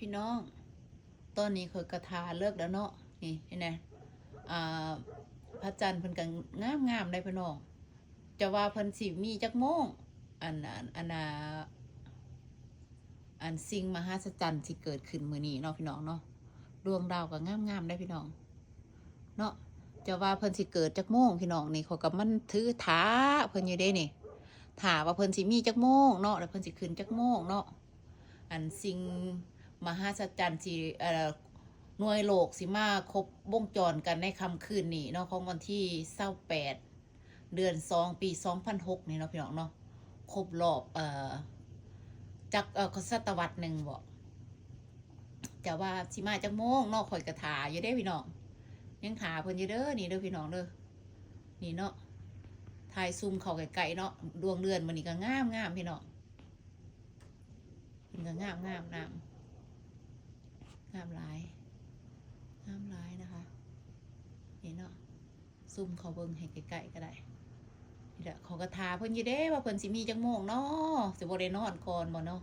ພີ່ນ້ອງ ຕອນນີ້ຂ້ອຍກໍຖ້າເລິກແລ້ວເນາະ. ນີ້ເຫັນແດ່ ອ່າ ພະຈັນເພິ່ນກໍງາມໆ ເດ້ພີ່ນ້ອງ. ຈະວ່າເພິ່ນຊິມີຈັກໂມງ ອັນ ອັນ ອັນ ອ່າ ອັນສິ່ງມະຫາສະຈັນຊິເກີດຂຶ້ນມື້ນີ້ເນາະ ພີ່ນ້ອງເນາະ. ດວງດາວກໍງາມໆ ເດ້ພີ່ນ້ອງເນາະ. ຈະວ່າເພິ່ນຊິເກີດຈັກໂມງ ພີ່ນ້ອງ ນີ້ຂ້ອຍກໍມັນຖືຖ້າເພິ່ນຢູ່ເດ້ນີ້ ຖ້າວ່າເພິ່ນຊິມີຈັກໂມງເນາະ ແລ້ວເພິ່ນຊິຂຶ້ນຈັກໂມງເນາະ. ອັນສິ່ງມະຫາສະຈັນຊິ ເອີ ໜ່ວຍໂລກຊິມາຄົບວົງຈອນກັນໃນຄ່ຳຄືນນີ້ເນາະ ຂອງວັນທີຊາວແປດ ເດືອນສອງ ປີສອງພັນຫົກນີ້ເນາະ ພີ່ນ້ອງເນາະ. ຄົບຮອບ ເອີ ຈັກ ເອີ ສະຕະວັດໜຶ່ງບໍ ຈະວ່າຊິມາຈັກໂມງເນາະ ຂ້ອຍກໍຖ້າຢູ່ເດ້ພີ່ນ້ອງ ຍັງຖ້າເພິ່ນຢູ່ເດີ. ນີ້ເດີພີ່ນ້ອງເດີ ນີ້ເນາະ ຖ່າຍຊູມເຂົ້າໃກ້ໆ ເນາະ. ດວງເດືອນມື້ນີ້ກໍງາມໆ ພີ່ນ້ອງ ເພິ່ນກໍງາມໆ ງາມ ງາມຫຼາຍ ງາມຫຼາຍນະຄະ. ນີ້ເນາະ ຊູມເຂົ້າເບິ່ງໃຫ້ໃກ້ໆ ກໍໄດ້. ນີ້ແຫຼະ ຂ້ອຍກໍຖ້າເພິ່ນຢູ່ເດ້ວ່າເພິ່ນຊິມີຈັກໂມງເນາະ ຊິບໍ່ໄດ້ນອນກ່ອນບໍເນາະ.